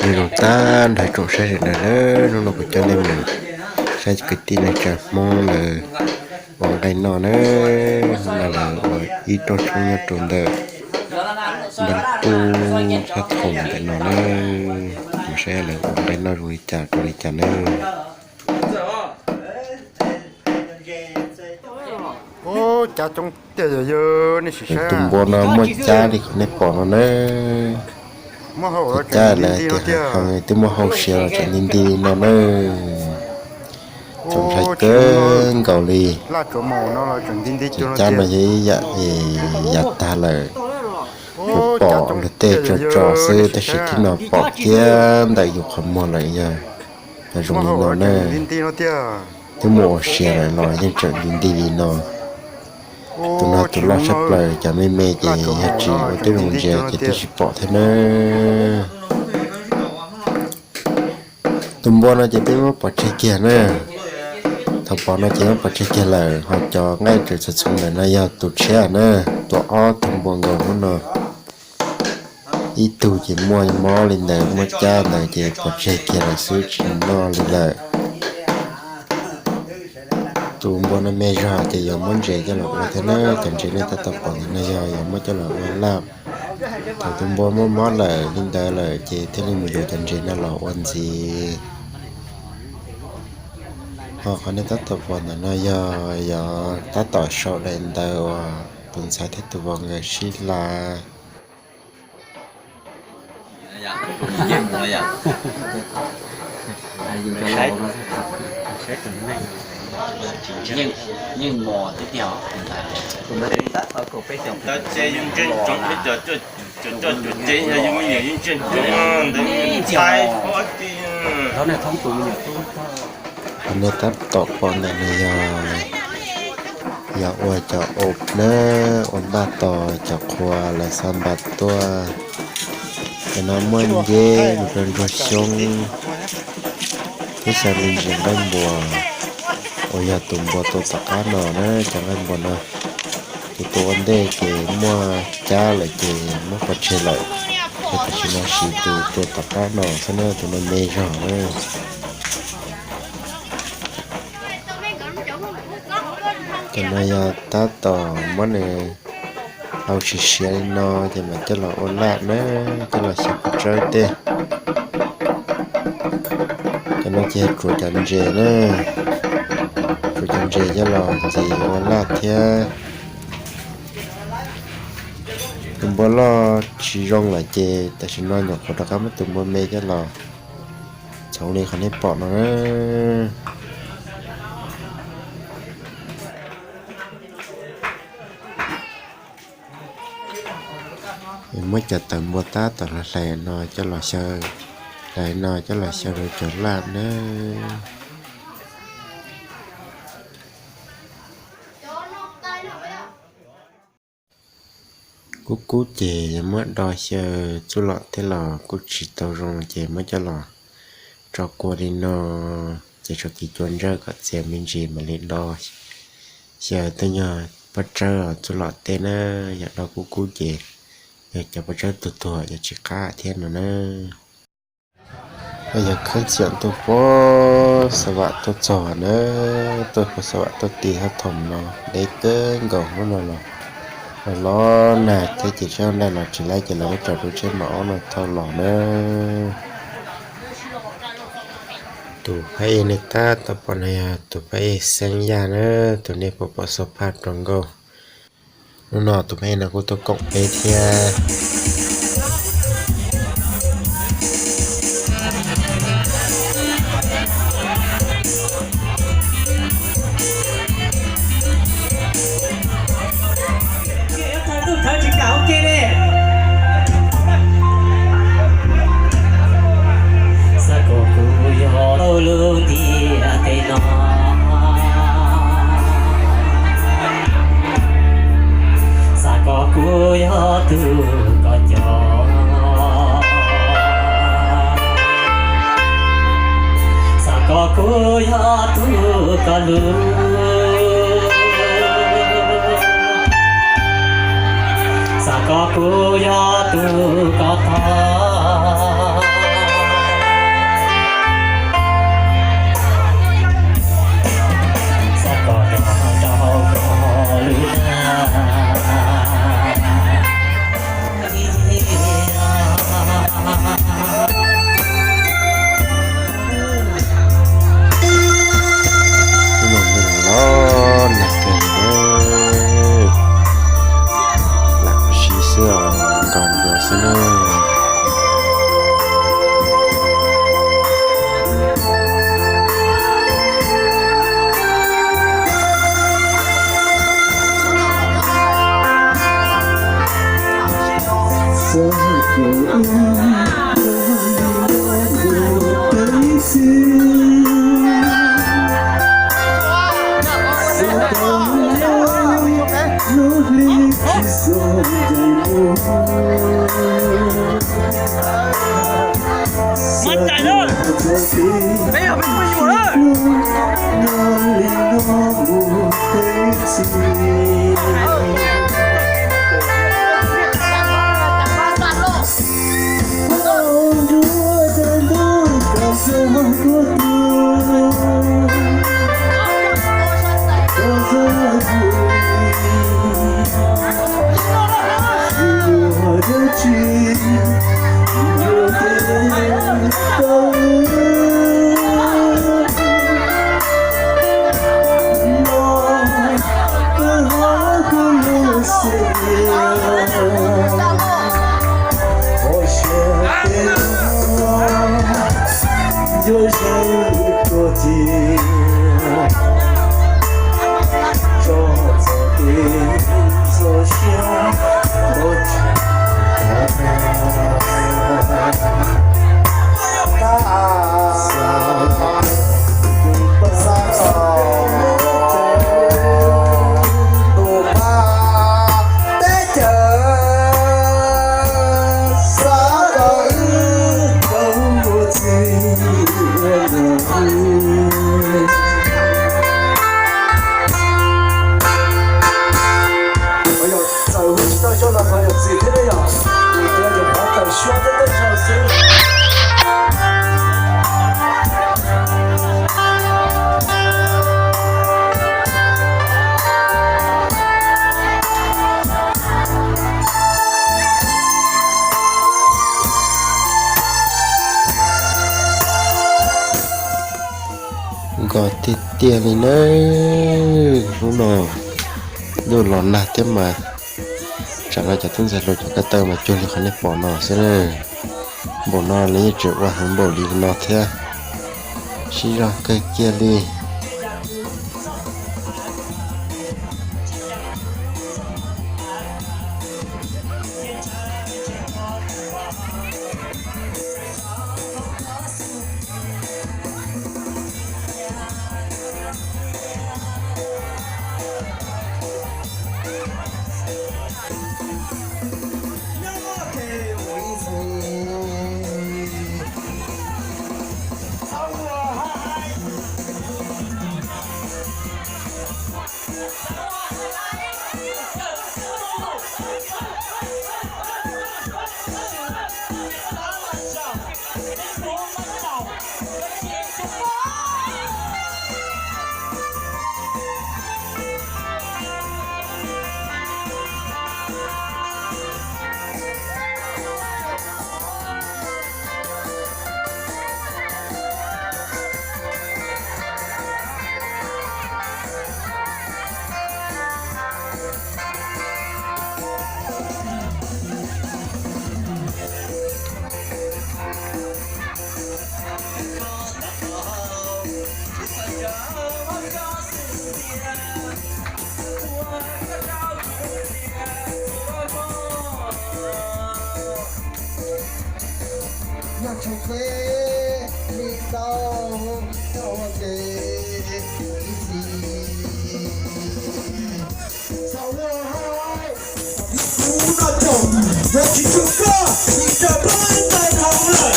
Nyob zoo tag nrho tsoom saib sawv daws na, hnub no kuv coj nej mus saib kwv tij neej tsa Hmoob lawv ua nqaij noj na. Hnub no lawv ua ib rooj tshoob nyob rau ntawm npab pub thab thoom ntawm no na. Mus saib lawv ua nqaij noj zoo li cas rau li cas na. Tus npua no muaj cab li qhov nej pom no na. Cab lawm tias heev heev, twb muab hau siav los tseem nti nti li no na. Txaus ntshai kawg nkaus li. Cov cab no yog ib yam yav tag lawm. Kuv pom luag tej tso tso xwb tab sis thib no pom kiag ntawm yus qhov muag lawm yog zoo li no na. Twb muab ua siav lawm los yeej tseem nti nti li no. Tus no tus loj tshaj plaws, cov me me ces yog tsis ua tib zoo ntsia ces twb tsis pom thiab na. Tus npua no ces peb muab pov tseg kiag na. Thaum pom no ces muab pov tseg kiag lawm, ho cov nqaij tseem txhoov txhoov ntawm no yog tus tshiab na. Tus ob tug npua nkaus hnub no, ib tug ces muaj mob li ntawd, muaj cab ntawd ces pov tseg kiag lawm xwb tsis noj li lawm. Tus npua no me zog ces yuav muab ntses coj los ua thiab na. Cov ntses nej tab tom pom ntawm no yog yuav muab coj los ua laj. Thaum tus npua muaj mob lawm li ntawd lawm ces thiaj li mus yuav cov ntses no los ua ntxiv. Ho qhov nej tab tom pom ntawm no yog yuav tab tom sau daim ntawv uas tus ntxhais thiab tus vauv nkawd sib lav. Qhov nej tab tom pom ntawm no yog, yog ua cov o na, ua npaj tos cov qhua lawv xa npam tuaj. Cov no muaj nceb mus rau ntsuag xyoob, thiab xyaw me ntsis nqaij npua uas yog tus npua tua tom qab no na. Cov nqaij npua no, tus tua ua ntej ces muaj cab lawm ces muab pov tseg lawm, ces tam sim no siv tus tua tom qab no xwb na, tus no me zog na. Cov no yog tab tom muab nws hau siav siav li no ces mam coj los ua laj na, coj los xyaw pov tsawb tej. Cov no ces tsuav cov ntses na, tsuav cov ntses coj los ntxiv ua laj thiab. Tus npua loj tsis zoo lawm ces tam sim no nyuam qhuav rov qab muab tus npua me coj los txhoov li qhov nej pom no na. Muab cov tawv npua tab tom hlais no coj los xyaw, hlais no coj los xyaw rau cov laj na. Kub kub ces yog muab do xyaw txuj lom tej los kuj tsis tau zoo ces muab coj los tso kua li no, ces tso kiv cua ntsawj kom txias me ntsis mam li do xyaw tej nyuag pob tsawb txuj lom tej na. Yog do kub kub ces yog cov pob tsawb tuag tuag ces tsis qab thiab no na. Yog khaub txiam tuaj puag Xav Vam tuaj txog na, tuaj puag Xav Vam tuaj ti thab thoom no deb kawg nkaus hnub no los, los los nag thiab ces tsheb ntaj los tsis laib ces lawv muab tso rau tsheb mam ob no thauj los na. Tus phab ej nej tab tom pom no yog tus phab ej xeeb yaj na, tus nej puas pom xub phaj rau nkauj. Hnub no tus phab ej no kuj tuaj koom peb thiab. Xav kom kuv yog tau lub ntiaj teb no, xav kom kuv yog tus koj coj, xav kom kuv yog tus koj hlub, xav kom kuv yog tus koj thov. Txawm hu tsis tau xyoo los qhov yog txiv thiab ne yom, tus cov yog qhov txawm xyoo thiab tej zaug xwb. Nkos tiag tiag li na. Hnub no ntuj los nag thiab mas, tsam no cov tub ntxhais hluas cov ko taw mas cuag li qhov nej pom no xwb na. Npaum no lawv yeej tseem ua heev npaum li no thiab, siv zog kawg kiag li. Yog tsis peb li tau ua ke ib txhis. Xav ua hais, kuv noj tsaum, yog tsis tsum koj, tsis tsum koj ntawm hauv lawm.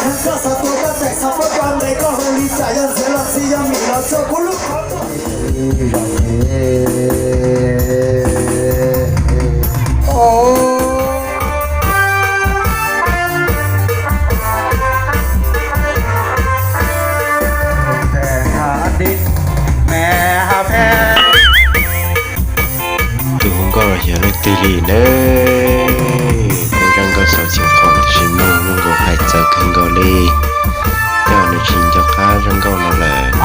Koj xav tua koj tseem xav pab koj ntes koj hau li cas, yog ntxhiav los txi, yog mim los tso kuv lub qhov. Tus hu nkauj los xyov leej twg li na. Kuv zoo nkauj xaus txhua qhov tiam sis muaj zoo nkauj hais txawv kawg nkaus li. Tej zaum nws tsis nco qab zoo nkauj no lawm.